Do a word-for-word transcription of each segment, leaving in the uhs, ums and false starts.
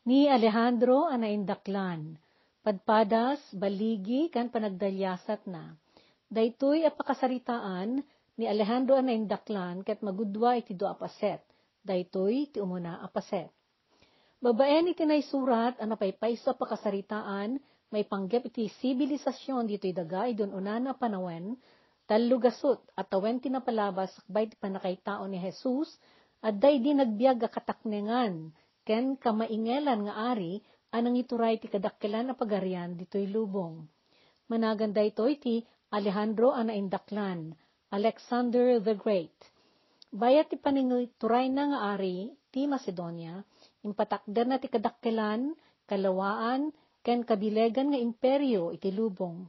Ni Alejandro a naindaklan, padpadas, balligi, ken panagdaliasatna. Daytoy a pakasaritaan ni Alejandro a naindaklan ket magudua iti dua a paset. Daytoy ti umuna a paset. Babaen iti naisurat a napaypayso a pakasaritaan maipanggep iti sibilisasyon ditoy daga idi un-unana a panawen, tallo gasut a tawen ti napalabas sakbay ti pannakaitao ni Jesus, adda idi nagbiag a kataknengan ken kamaingelan nga ari a nangituray ti kadakkelan a pagarian ditoy lubong. Managan daytoy ti Alejandro a naindaklan, Alexander the Great. Bayat ti paningiturayna nga ari ti Macedonia, impatakderna ti kadakkelan, kalawaan, ken kabilegan nga imperio iti lubong.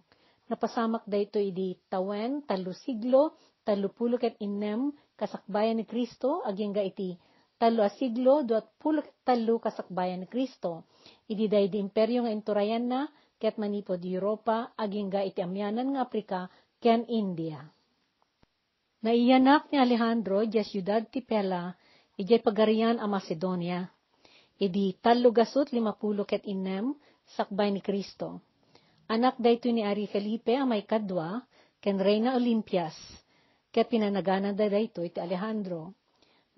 Napasamak daytoy idi tawen tallo siglo, tallo pulo ket innem kasakbayan ni Cristo, agingga iti tallo a siglo, dua pulo ket tallo kasakbayan ni Cristo. Idi daydi imperio nga inturayanna, ket manipud Europa, agingga iti amianan nga Africa ken India. Naiyanak ni Alejandro idiay siudad ti Pella, idiay pagarian a Macedonia, idi tallo gasut lima pulo ket innem sakbay ni Cristo. Anak daytoy ni Ari Felipe a maikadua ken Reina Olimpias, ket pinanagananda daytoy ti Alejandro.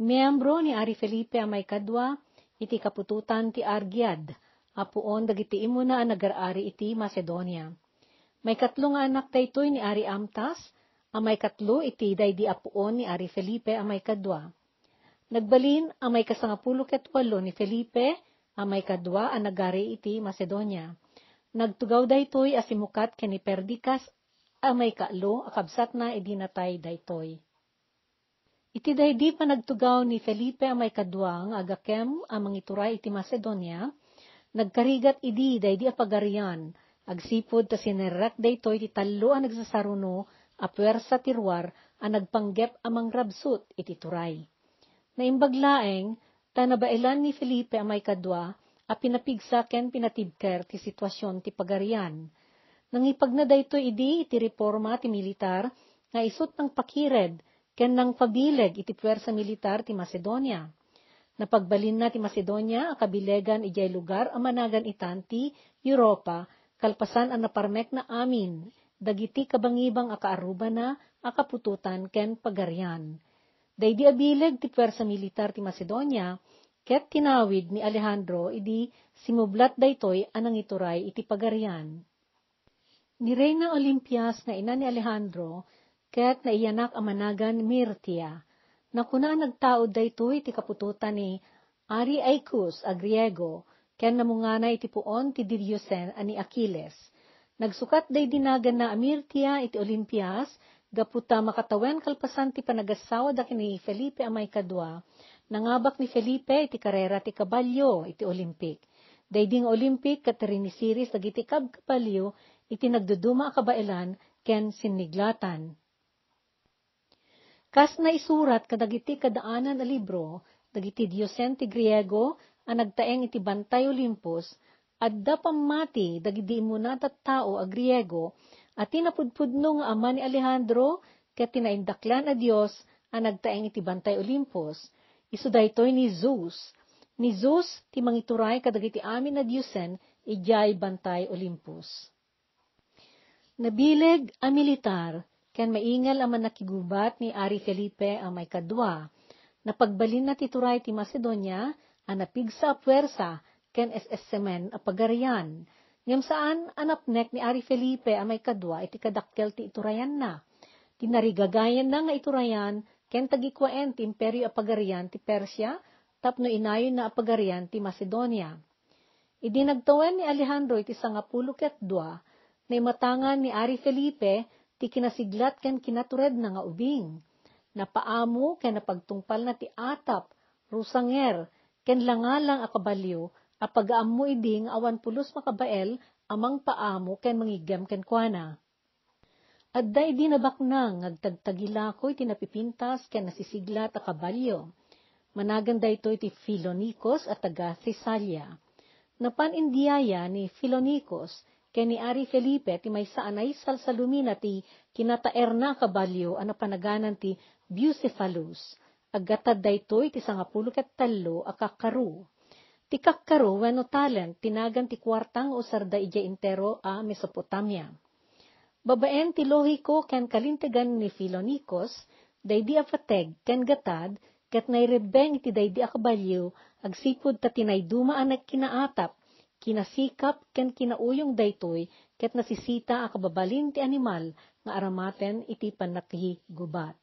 Miembro ni Ari Felipe a maikadua iti kaputotan ti Argiad a puon dagiti immuna a nagar-ari iti Macedonia. Maikatlo nga anak daytoy ni Ari Amtas a maikatlo iti daydi a puon ni Ari Felipe a maikadua. Nagbalin a maikasangapulo ket walo ni Felipe a maikadua a nagari iti Macedonia. Nagtugaw daytoy a simukat ken ni Perdiccas a maikatlo a kabsatna idi natay daytoy. Iti daydi panagtugaw ni Felipe a maikadua nga agakem a mangituray iti Macedonia, nagkarigat idi daydi a pagarian, agsipud ta sinerrek daytoy ti tallo a nagsasaruno a puersa ti ruar a nagpanggep a mangrabsut iti turay. Naimbag laeng ta nabaelan ni Felipe a maikadua a pinapigsa ken pinatibker ti situasion ti pagarian. Nangipagna daytoy idi iti reforma ti militar nga isut' nangpakired ken nangpabileg iti puersa militar ti Macedonia. Napagbalinna ti Macedonia a kabilegan idiay lugar a managan itan ti Europa, kalpasan a naparmekna amin dagiti kabangibang a kaarrubana a kaputotan ken pagarian. Daydi a bileg ti puersa militar ti Macedonia ket tinawid ni Alejandro idi simublat daytoy a nangituray iti pagarian. Ni Reina Olimpias nga ina ni Alejandro ket naiyanak a managan Mirtia. Nakuna a nagtaud daytoy ti kaputotan ni Ari Aicus a Griego ken namungana iti puon ti didiosen a ni Achilles. Nagsukat daydi naganna a Mirtia iti Olimpias gapu ta makatawen kalpasan ti panagasawada ken ni Felipe a maikadua. Nangabak ni Felipe iti karera ti kabalio iti Olympic. Daydi nga Olympic ket rinisiris dagiti kabkabalio iti nagduduma a kabaelan ken sinniglatan. Kas naisurat kadagiti kadaanan a libro, dagiti diosen ti Griego a nagtaeng iti Bantay Olympus, adda pammati dagidi immuna a tattao a Griego a ti napudpudno nga ama ni Alejandro ket ti naindaklan a dios a nagtaeng iti Bantay Olympus. Isu daytoy ni Zeus. Ni Zeus ti mangituray kadagiti amin a diosen idiay Bantay Olympus. Nabileg a militar ken maingel a mannakigubat ni Ari Felipe a maikadua. Napagbalinna ti turay ti Macedonia a napigsa a puersa ken es-esemen a pagarian. Ngem saan a napnek ni Ari Felipe a maikadua iti kadakkel ti iturayanna. Tinarigagayanna nga iturayan ken tagikuaen ti imperio a pagarian ti Persia tapno inayonna a pagarian ti Macedonia. Idi nagtawen ni Alejandro iti sangapulo ket dua, naimatangan ni Ari Felipe ti kinasiglat ken kinaturedna nga ubing. Napaamo ken napagtungpalna ti atap, rusanger, ken langalang a kabalio a pagaammo idi nga awan pulos makabael a mangpaamo ken mangiggem kenkuana. Adda idi nabaknang nga agtagtagilako iti napipintas ken nasisiglat a kabalio. Managan daytoy ti Filonicos a taga Thessalia. Napan Indiaya ni Filonicos ken ni Ari Felipe ti maysa a naisalsalumina ti kinataerna a kabalio a napanaganan ti Bucephalus. Aggatad daytoy ti sangapulo ket tallo a kakaro. Ti kakkaro wenno talent ti nagan ti kuarta nga usarda idiay entero a Mesopotamia. Babaen ti lohiko ken kalintegan ni Filonicos, daydi a pateg ken gatad, ket nairebbeng iti daydi a kabalio, agsipud ta ti naiduma a nagkinaatap, kinasikap, ken kinauyong daytoy, ket nasisita a kababalin ti animal nga aramaten iti pannakigubat.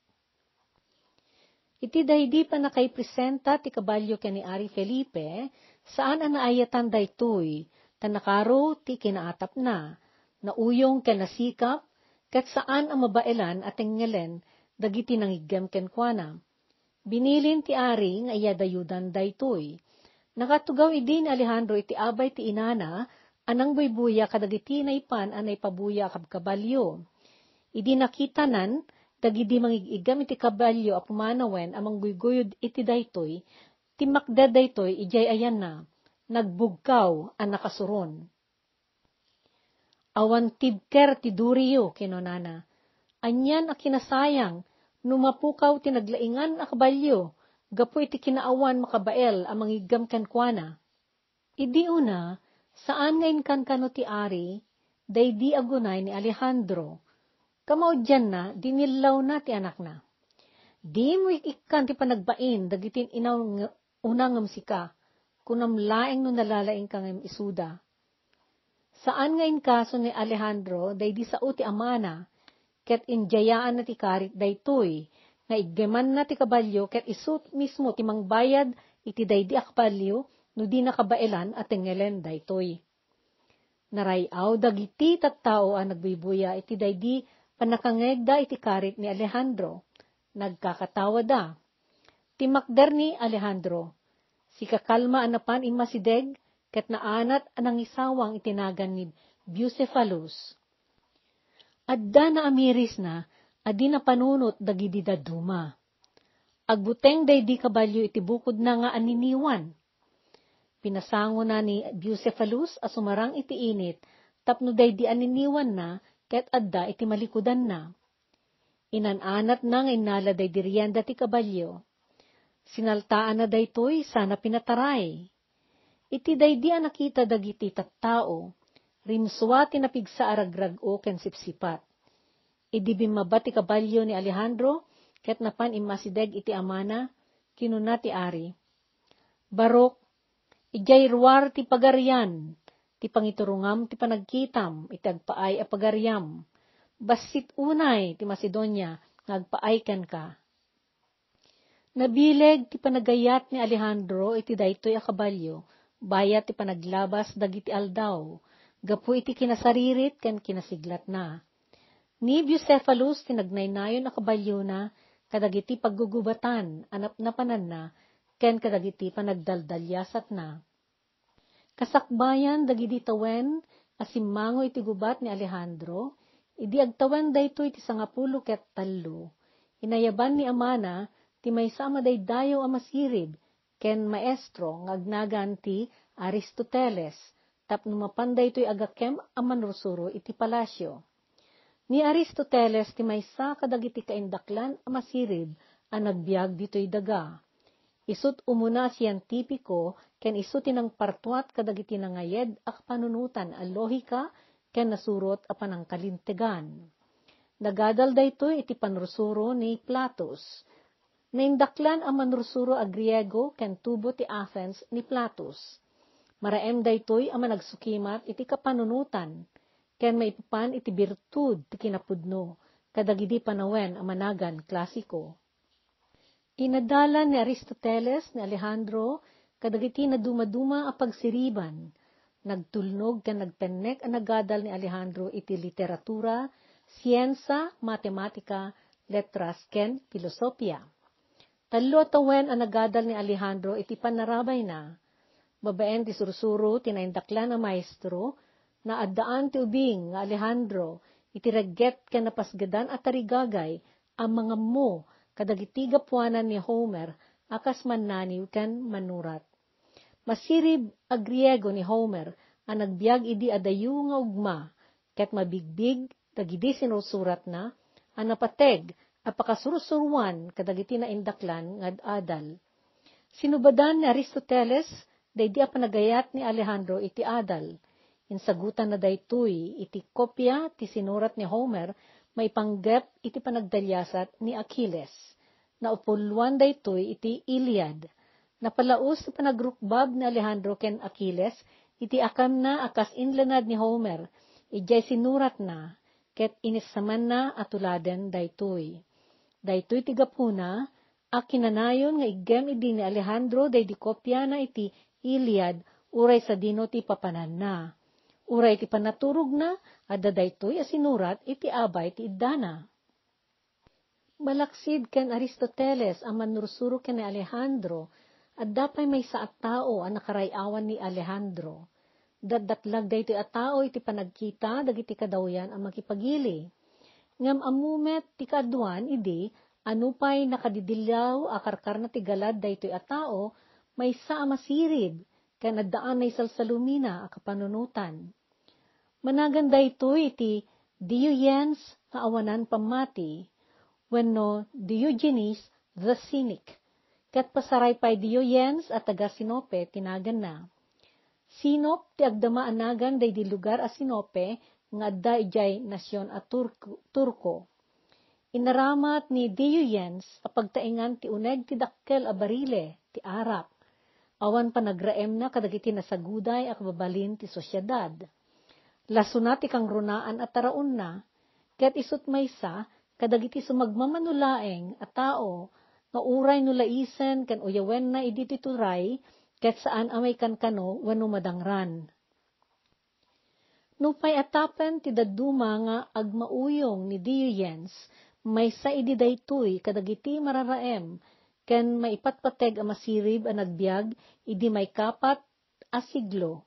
Iti daydi pannakaipresenta ti kabalio ken ni Ari Felipe, saan a naayatan daytoy, ta nakaro ti kinaatapna, nauyong ken nasikap, ket saan a mabaelan a tengngelen dagiti nangiggem kenkuana. Binilin ti ari nga iyadayudan daytoy. Nakatugaw idi ni Alejandro iti abay ti inana a nangbuybuya kadagiti naipan a naipabuya a kabkabalio. Idi nakitanan dagidi mangig-iggam iti kabalio a pumanawen a mangguyguyod iti daytoy, timmakder daytoy idiay ayanna, nagbugkaw a nakasuron. "Awan tibker ti duriyo," kinunana. "Anian a kinasayang no mapukaw ti naglaingan a kabalio gapu iti kinaawan makabael a mangiggam kenkuana." Idi una, saan nga inkankano ti ari daydi agunay ni Alejandro. Kamaudianna, dinillawna ti anakna. "Dimo ik-ikkan ti panagbain dagiti inaw nga una ngem sika, kunam laeng no nalalaingka ngem isuda." Saan nga inkaso ni Alejandro daydi sao ti amana, ket indiayaanna ti karit daytoy. Naiggemanna ti kabalio ket isu mismo ti mangbayad iti daydi a kabalio no di nakabaelan a tengngelen daytoy. Naray-aw dagiti tattao a nagbuybuya iti daydi pannakangngegda iti karit ni Alejandro. Nagkakatawada. Timmakder ni Alejandro. Sikakalma a napan immasideg ket naanat a nangisawang iti nagan ni Bucephalus. Adda naamirisna a di napanunot dagidi dadduma. Agbuteng daydi kabalio iti bukodna nga aniniwan. Pinasangona ni Bucephalus a sumarang iti init tapno daydi aniniwanna ket adda iti malikudanna. Inan-anatna nga innala daydi rienda ti kabalio. Sinaltaanna daytoy sana pinataray. Iti daydi a nakita dagiti tattao, rimsua ti napigsa a ragrag-o ken sipsipat. Idi bimmaba ti kabalio ni Alejandro ket napan immasideg iti amana, kinuna ti ari, "Barok, idiay ruar ti pagarian ti pangiturongam ti panagkitam iti agpaay a pagariam. Bassit unay ti Macedonia nga agpaay kenka." Nabileg ti panagayat ni Alejandro iti daytoy a kabalio, bayat ti panaglabas dagiti aldaw, gapu iti kinasaririt ken kinasiglatna. Ni Bucephalus ti nagnaynayon a kabaliona kadagiti paggugubatan a napnapananna ken kadagiti panagdaldaliasatna. Kasakbayan dagidi tawen a simmango iti gubat ni Alejandro, idi agtawen daytoy ti sangapulo ket tallo, inayaban ni amana ti maysa a madaydayaw a masirib ken maestro nga agnagan ti Aristoteles, tapno mapan daytoy agakem a manrursuro iti palasio. Ni Aristoteles ti maysa kadagiti kaindaklan a masirib a nagbiag ditoy daga. Isut' umuna a sientipiko ken isu ti nangpartuat kadagiti nangayed a kapanunotan a lohika ken nasurot a panangkalintegan. Nagadal daytoy iti panrursuro ni Platus. Naindaklan a manrursuro a Griego ken tubo ti Athens ni Platus. Maraem daytoy a managsukimat iti kapanunotan ken maipapan iti birtud ti kinapudno kadagidi panawen a managan klasiko. Inadalan ni Aristoteles ni Alejandro kadagiti nadumaduma a pagsiriban. Nagtulnog ken nagtennek a nagadal ni Alejandro iti literatura, siensia, matematika, letras, ken filosofia. Tallo a tawen a nagadal ni Alejandro iti panarabayna. Babaen ti sursuro ti naindaklan a maestro, naaddaan ti ubing nga Alejandro iti regget ken napasgedan a tarigagay a mangammo kadagiti gapuanan ni Homer a kas mannaniw ken manurat. Masirib a Griego ni Homer a nagbiag idi adayo nga ugma, ket mabigbig dagidi sinursuratna a napateg a pakasursuroan kadagiti naindaklan nga ad-adal. Sinubadan ni Aristoteles daydi a panagayat ni Alejandro iti adal. Insagutanna daytoy iti kopia ti sinurat ni Homer maipanggep iti panagdaliasat ni Achilles. Naupuluan daytoy iti Iliad. Napalaus ti panagrukbab ni Alejandro ken Achilles iti akanna a kas inlanad ni Homer, idiay sinuratna, ket inissamanna a tuladen daytoy. Daytoy ti gapuna a kinanayon nga iggem idi ni Alejandro daydi kopiana iti Iliad uray sadino ti papananna. Uray iti panaturogna, adda daytoy a sinurat iti abay ti iddana. Malaksid ken Aristoteles a mannursuro ken ni Alejandro, adda pay maysa a tao a nakaray-awan ni Alejandro. Datdatlag daytoy a tao iti panagkita dagiti kadawyan a makipagili. Ngem ammo met ti kaaduan idi a nupay nakadidillaw a karkarna ti galad daytoy a tao, maysa a masirib ken addaan naisalsalumina a kapanunotan. Managan daytoy iti Diogenes nga awanan pammati, wenno Diogenes the Cynic, ket pasaray pay Diogenes a taga Sinope ti naganna. Sinop ti agdama a nagan daydi lugar a Sinope nga adda idiay nasion a Turk-, Turko. Inaramat ni Diogenes a pagtaengan ti uneg ti dakkel a barile ti arak. Awan panagraemna kadagiti nasaguday a kababalin ti sosiedad. Lasuna ti kangrunaan a taraonna, ket isut' maysa kadagiti sumagmamano laeng a tao nga uray no laisen ken uyawenna idi ti turay, ket saan a maikankano wenno madangran. Nupay atapen ti dadduma nga agmauyong ni Diogenes, maysa idi daytoy kadagiti mararaem ken maipatpateg a masirib a nagbiag idi maikapat a siglo.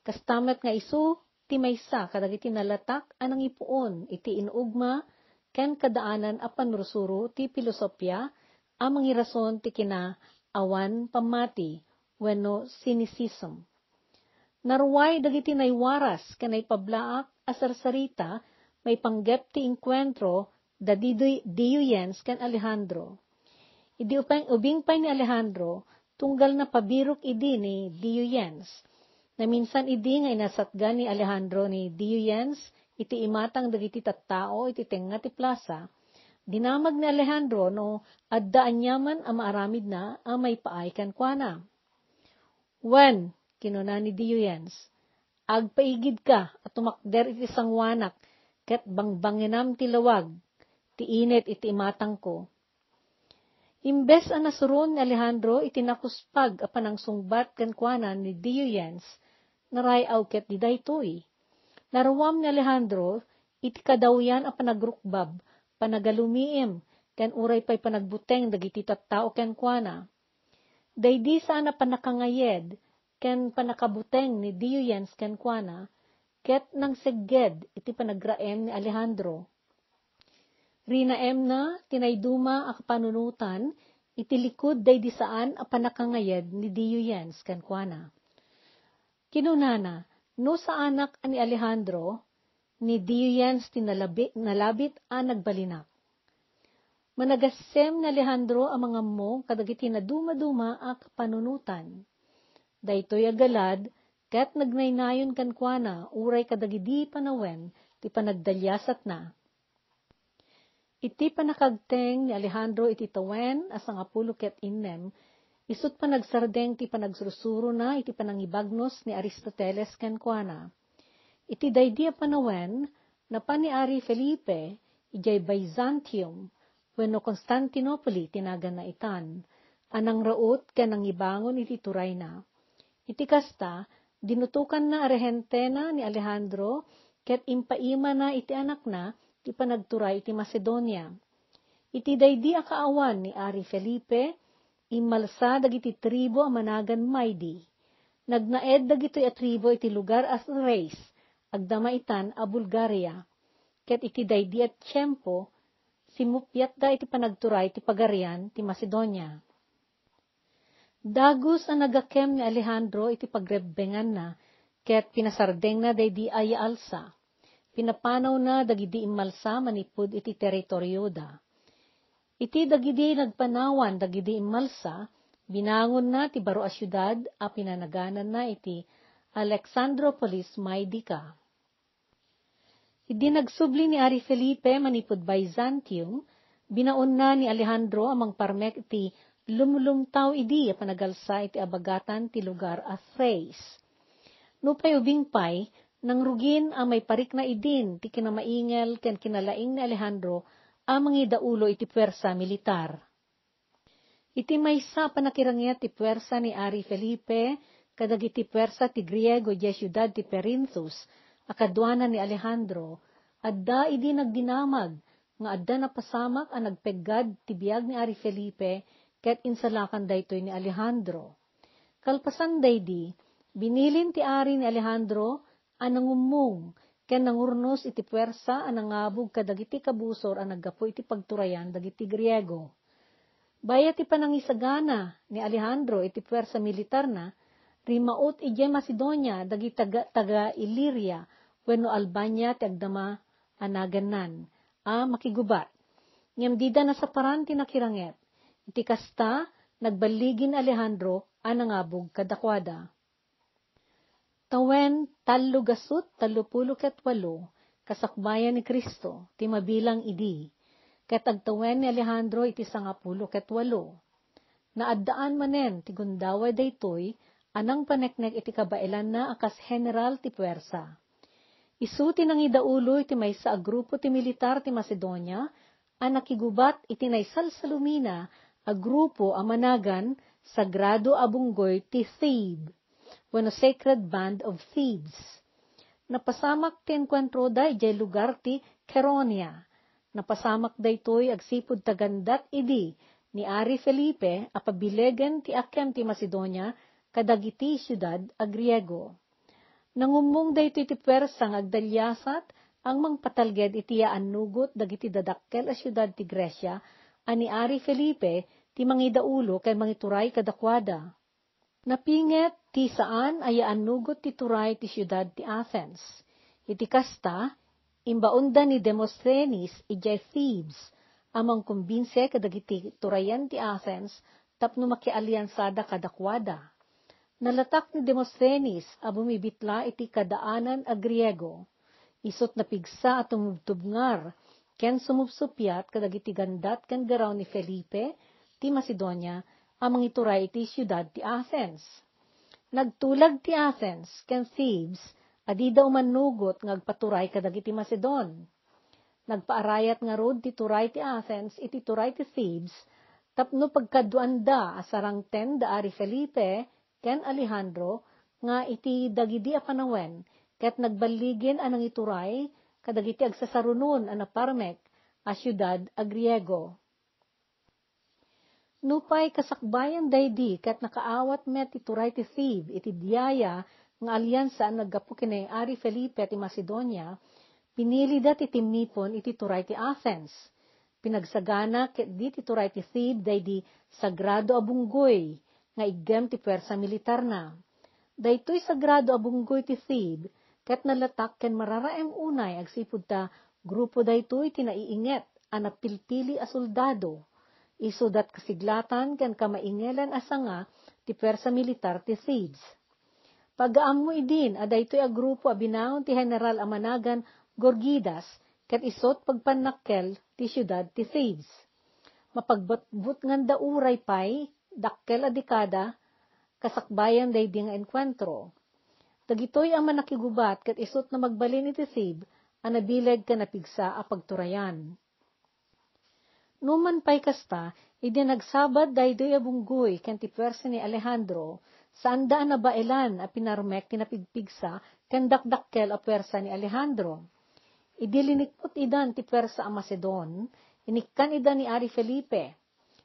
Kasta met nga isu ti maysa kadagiti nalatak a nangipuon iti inugma ken kadaanan a pannursuro ti pilosopia a mangirason ti kinaawan pammati wenno cynicism. Naruay dagiti naiwaras ken naipablaak a sarsarita maipanggep ti inkuentro da Didoy-, Diogenes ken Alejandro. Idi upeng-, ubing pay ni Alejandro, tunggal napabirok idi ni Diogenes. Naminsan idi nga inasatgan ni Alejandro ni Diogenes iti imatang dagiti tattao iti tengnga ti plasa, dinamag ni Alejandro no adda aniaman a maaramidna a maipaay kenkuana. "Wen," kinuna ni Diogenes, "agpaigidka a tumakder iti sangoanak ket bangbangenam ti lawag ti init iti imatangko." Imbes a nasuron ni Alejandro iti nakuspag a panangsungbat kenkuana ni Diogenes, naray-aw ketdi daytoy. Naruam ni Alejandro iti kadawyan a panagrukbab, panagalumiim, ken uray pay panagbuteng dagiti tattao kenkuana. Daydi saan a pannakangayed ken pannakabuteng ni Diogenes kenkuana, ket nangsegged iti panagraem ni Alejandro. Rinaemna ti naiduma a kapanunotan iti likud daydi saan a pannakangayed ni Diogenes kenkuana. Kinunana, "No saanak a ni Alejandro, ni Diogenes ti nalabi-, nalabit a nagbalinak." Managassem ni Alejandro a mangammo kadagiti nadumaduma a kapanunotan. Daytoy a galad ket nagnaynayon kenkuana uray kadagidi panawen ti panagdaliasatna. Iti pannakagteng ni Alejandro iti tawen a sangapulo ket innem, isut' panagsardeng ti panagsursurona iti panangibagnos ni Aristoteles kenkuana. Iti daydi a panawen, napan ni Ari Felipe idiay Byzantium wenno Constantinople ti naganna itan, a nangraut ken nangibangon iti turayna. Iti kasta, dinutokanna a rehentena ni Alejandro ket impaimana iti anakna ti panagturay iti Macedonia. Iti daydi a kaawan ni Ari Felipe, immalsa dagiti tribu a managan Maydi. Nagnaed dagitoy a tribu iti lugar a Reis, agdama itan a Bulgaria. Ket iti daydi a tiempo, simmuppiatda iti panagturay ti pagarian ti Macedonia. Dagus a nagakem ni Alejandro iti pagrebbenganna ket pinasardengna daydi a yaalsa. Pinapanawna dagidi immalsa manipud iti teritorioda. Iti dagidi nagpanawan dagidi immalsa, Binangonna ti baro a siudad a pinanagananna iti Alexandropolis Maidica. Idi nagsubli ni Ari Felipe manipud Byzantium, binaonna ni Alejandro a mangparmek iti lumlumtaw idi a panagalsa iti abagatan ti lugar a Thrace. Nupay ubing pay, nangrugin a maiparikna idin ti kinamaingel ken kinalaing ni Alejandro a mangidaulo iti puwersa militar. Iti maysa a panakiranget ti puwersa ni Ari Felipe kadagiti puwersa ti Griego idiay siudad ti Perinthus a kaduana ni Alejandro, adda idi nagdinamag nga adda napasamak a nagpeggad ti biag ni Ari Felipe ket insalakan daytoy ni Alejandro. Kalpasan daydi, binilin ti ari ni Alejandro a nangummong ken nangurnos iti puwersa a nangabug kadagiti kabusor a naggapu iti pagturayan dagiti Griego. Bayat ti panangisagana ni Alejandro iti puwersa militarna, rimmaut idiay Macedonia dagiti taga, taga Iliria wenno Albania ti agdama a nagannan a makigubat. Ngem dida nasaparan ti nakiranget. Iti kasta, nagballigi ni Alejandro a nangabug kadakuada. Tawen tallo gasut tallopulo ket walo, kasakbayan ni Cristo, ti mabilang idi, ket agtawen ni Alejandro iti sangapulo ket walo. Naaddaan manen ti gundaway daytoy a nangpaneknek iti kabaelanna a kas general ti puwersa. Isu ti nangidaulo iti maysa a grupo ti militar ti Macedonia a nakigubat iti naisalsalumina a grupo a managan Sagrado a Bunggoy ti Thebe wenno Sacred Band of Thebes. Napasamak ti enkuentroda idiay lugar ti Cheronia. Napasamak daytoy agsipud ta gandat idi ni Ari Felipe a pabilegen ti akem ti Macedonia kadagiti siudad a Griego. Nangummong daytoy ti puwersa nga agdaliasat a mangpatalged iti yaannugot dagiti dadakkel a siudad ti Grecia a ni Ari Felipe ti mangidaulo ken mangituray kadakuada. Napinget ti saan a yaannugot ti turay ti siudad ti Athens. Iti kasta, imbaonda ni Demosthenes idiay Thebes a mangkumbinse kadagiti turayen ti Athens tapno makialiansada kadakuada. Nalatak ni Demosthenes a bumibitla iti kadaanan a Griego. Isut' napigsa a tumubtubngar ken sumupsupiat kadagiti gandat ken garaw ni Felipe ti Macedonia a mangituray iti siudad ti Athens. Nagtulag ti Athens ken Thebes a dida umannugot nga agpaturay kadagiti Macedon. Nagpaarayat ngarud ti turay ti Athens iti turay ti Thebes tapno pagkaduanda a sarangten da Ari Felipe ken Alejandro nga iti dagidi a panawen ket nagballigin a nangituray kadagiti agsasarunon a naparmek a siudad a Griego. Nupay kasakbayan daydi ket nakaawat met ti turay ti Thebe iti daydiay nga aliansa a naggapu ken ni Ari Felipe ti Macedonia, pinilida ti timmipon iti turay ti Athens. Pinagsagana ketdi ti turay ti Thebe daydi sagrado a bunggoy nga iggem ti puwersa militarna. Daytoy sagrado a bunggoy ti Thebe ket nalatak ken mararaem unay agsipud ta grupo daytoy ti naiinget a napilpili a soldado, isudat kasiglatan ken kamaingelan a sanga ti puwersa militar ti Thebes. Pagaammo idin a daytoy a grupo a binangon ti general a managan Gorgidas ket isut' pagpannakkel ti siudad ti Thebes. Mapagbutbutnganda uray pay dakkel a dekada kasakbayan daydi nga enkuentro. Dagitoy a mannakigubat ket isut' a magbalin iti Thebe a nabileg ken napigsa a pagturayan. Numan pay kasta, idi nagsabat daytoy a bunggoy ken ti puwersa ni Alejandro, saanda a nabaelan a pinarmek ti napigpigsa ken dakdakkel a puwersa ni Alejandro. Idi linikput idan ti puwersa a Macedon, inikkan ida ni Ari Felipe.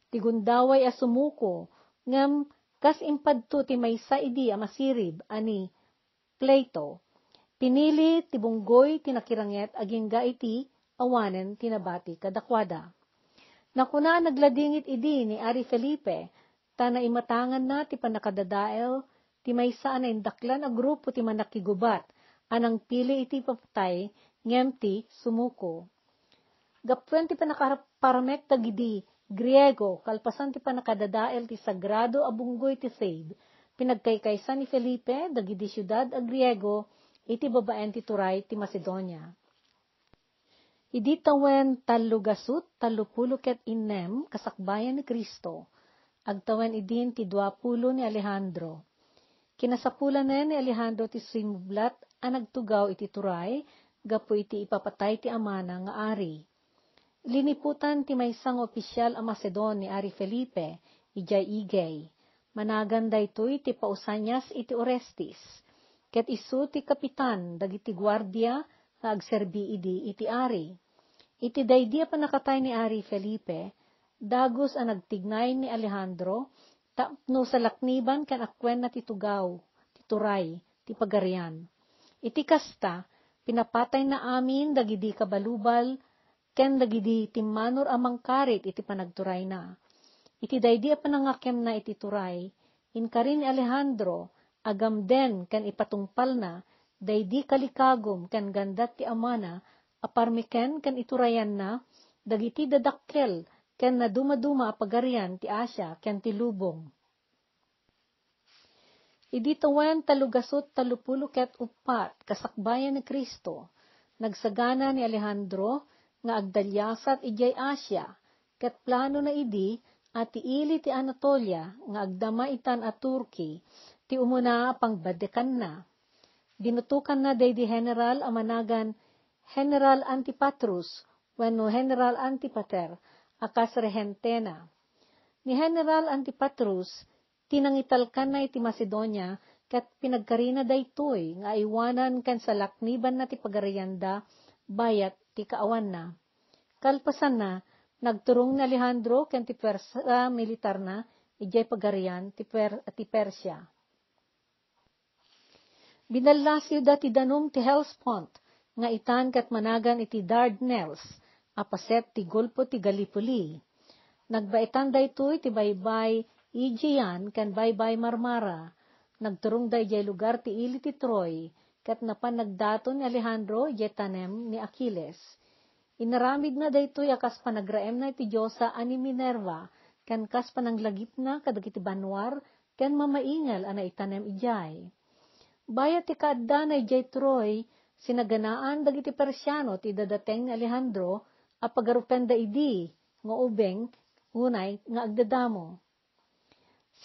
Ti gundaway a sumuko, ngem kas impadto ti maysa idi a masirib a ni Plato, pinili ti bunggoy ti nakiranget agingga iti awanen ti nabati kadakuada. Nakuna a nagladingit idi ni Ari Felipe, ta naimatanganna ti pannakadadael ti maysa a naindaklan a grupo ti mannakigubat a nangpili iti ipapatay ngem ti sumuko. Gappuen ti pannakaparmek dagidi Griego, kalpasan ti pannakadadael ti sagrado a bunggoy ti Thebe, pinagkaykaysa ni Felipe dagiti siudad a Griego iti babaen ti turay ti Macedonia. Idi tawen tallo gasut tallo pulo ket innem kasakbayan ni Cristo, agtawen idin ti dua pulo ni Alejandro. Kinasapulanen ni Alejandro ti simublat a nagtugaw iti turay gapu iti ipapatay ti amana nga ari. Liniputan ti maysa nga opisial a Macedon ni Ari Felipe idiay Egei. Managan daytoy ti pausanias iti Orestes, ket isu ti kapitan dagiti guardia nga agserbi idi iti ari. Iti daydi a pannakatay ni Ari Felipe, dagus a nagtignay ni Alejandro tapno salakniban ken akuenna ti tugaw, ti turay, ti pagarian. Iti kasta, pinapatayna amin dagidi kabalubal ken dagidi timmanor a mangkarit iti panagturayna. Iti daydi a panangakemna iti turay, inkari ni Alejandro a gamden ken ipatungpalna daydi kalikagum ken gandat ti amana a parmeken ken iturayanna dagiti dadakkel ken nadumaduma a pagarian ti Asia ken ti lubong. Idi tawen tallo gasut tallo pulo ket uppat kasakbayan ni Cristo, nagsagana ni Alejandro nga agdaliasat idiay Asia, ket planona idi a ti ili ti Anatolia nga agdama itan a Turkey ti umuna a pangbadekanna. Dinutokanna daydi general a managan General Antipatrus wenno General Antipater a kas rehentena. Ni General Antipatrus ti nangitalkanna iti Macedonia ket pinagkarina daytoy nga aywanan ken salaknibanna ti pagarianda bayat ti kaawanna. Kalpasanna, nagturong ni Alejandro ken ti puwersa militarna idiay pagarian ti Per-, ti Persia. Binallasiwda ti danum ti Hellespont nga itan ket managan iti Dardanelles a paset ti Golpo ti Gallipoli. Nagbaetan daytoy ti baybay Aegean ken baybay Marmara. Nagturongda idiay lugar ti ili ti Troy, ket napan nagdaton ni Alejandro idiay tanem ni Achilles. Inaramidna daytoy a kas panagraemna iti diosa a ni Minerva, ken kas pananglagipna kadagiti banua ken mamaingel a naitanem idiay. Bayat ti kaaddana idiay Troy, sinaganaan dagiti Persiano ti dadateng ni Alejandro a pagarupenda idi nga ubing unay nga agdadamo.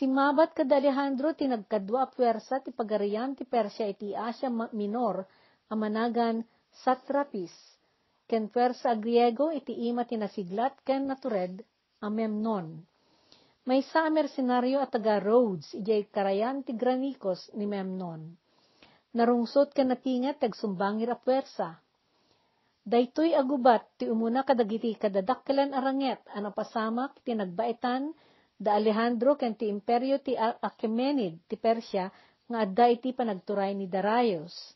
Simmabat kada Alejandro ti nagkadua a puwersa ti pagarian ti Persia iti Asia Ma-, Minor a managan Satrapis, ken puwersa a Griego iti ima ti nasiglat ken natured a Memnon. Maysa a mersenario a taga Rhodes idiay karayan ti Granicus ni Memnon. Narungsot ken napinget ti agsumbangir a puwersa. Daytoy a gubat ti umuna kadagiti kadadakkelan a ranget a napasamak ti nagbaetan da Alejandro ken ti imperio ti A-, Achaemenid ti Persia nga adda iti panagturay ni Darius.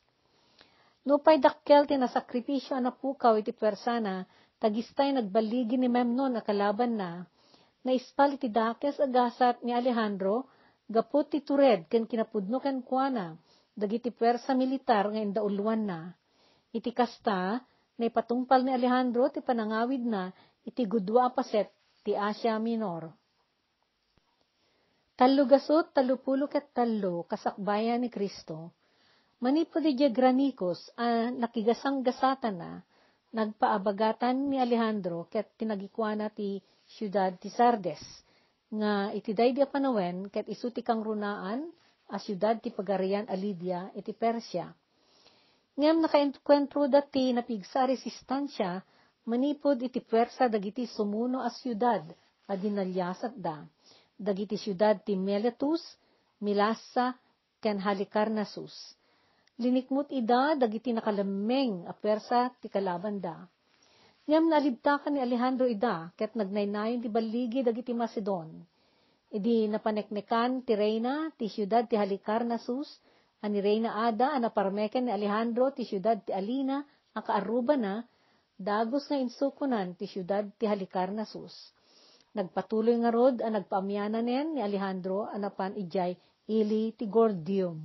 Nupay dakkel ti nasakripisio a napukaw iti puwersana, ta distay nagballigi ni Memnon a kalabanna, naispal iti dakes a gasat ni Alejandro gapu ti tured ken kinapudno kenkuana dagiti puwersa militar nga indauluanna. Iti kasta, naipatungpal ni Alejandro ti panangawidna iti gudua a paset ti Asia Minor. Tallo gasut tallo pulo ket tallo kasakbayan ni Cristo. Manipud idiay Granicus a nakigasanggasatana, nagpaabagatan ni Alejandro ket tinagikuana ti siudad ti Sardes, nga iti daydi a panawen ket isu ti kangrunaan a siudad ti pagarian a Lidia iti Persia. Ngem nakaenkuentroda ti napigsa a resistensia manipud iti puwersa dagiti sumuno a siudad a dinaliasatda, dagiti siudad ti Miletus, Mylasa, ken Halicarnassus. Linikmut ida dagiti nakalemmeng a puwersa ti kalabanda. Ngem naalibtakan ni Alejandro ida ket nagnaynayon ti balligi dagiti Macedon. Idi napaneknekan ti reyna ti siudad ti Halicarnassus, a ni Reyna Ada a naparmeken ni Alejandro ti siudad ti Alina a kaarrubana, dagus nga insukonan ti siudad ti Halicarnassus. Nagpatuloy ngarud a nagpaamiananen ni Alejandro a napan idiay ili ti Gordium.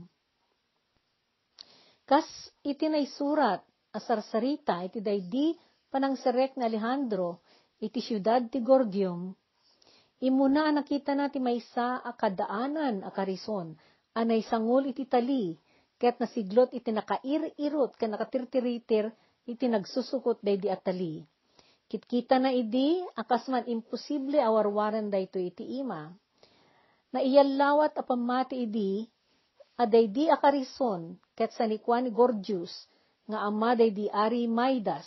Kas iti naisurat a sarsarita iti daydi panangserrek ni Alejandro iti siudad ti Gordium, Immuna a nakitana ti maysa a kadaanan a karison a naisangol iti tali, ket nasiglot iti nakair-irot ken nakatirtiritir iti nagsusukot daydi a tali. Kitkitana idi a kas man imposible a warwaren daytoy iti ima. Naiyallawat a pammati idi a daydi a karison ket sanikuan ni Gorgias nga ama daydi Ari Midas.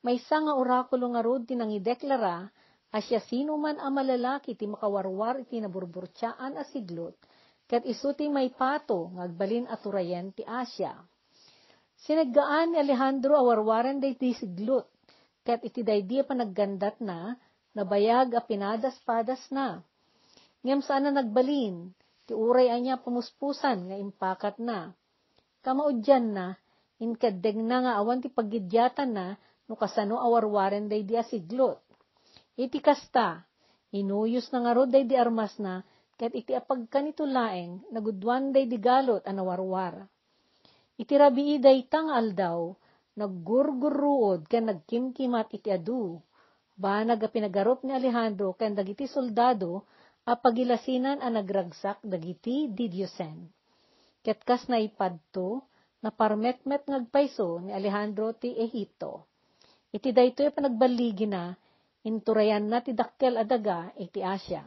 Maysa nga orakulo ngarud ti nangideklara a siasinoman a malalaki ti makawarwar iti naburburtiaan a siglot, ket isu ti maipato nga agbalin a turayen ti Asia. Sineggaan ni Alejandro a warwaren daydi siglot, ket iti daydi a panaggandatna, nabayag a pinadas-padasna. Ngem saan a nagbalin, ti uray ania pamuspusan nga impakatna. Kamaudianna, inkeddengna nga awan ti paggiddiatanna no kasano a warwaren daydi a siglot. Iti kasta, inuyosna ngarud daydi armasna, ket iti apagkanito laeng, nagudwan daydi galut a nawarwar. Iti rabii dayta nga aldaw, naggurgurruod ken nagkimkimat iti adu. Banag a pinagarup ni Alejandro ken dagiti soldado a pagilasinan a nagragsak dagiti didiosen. Ket kas naipadto, naparmetmet nga agpayso ni Alejandro ti Egipto. Iti daytoy a panagballigina, inturayanna ti dakkel a daga iti Asia.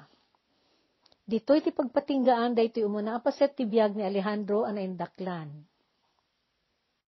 Ditoy ti pagpatinggaan daytoy umuna a paset ti biag ni Alejandro a naindaklan.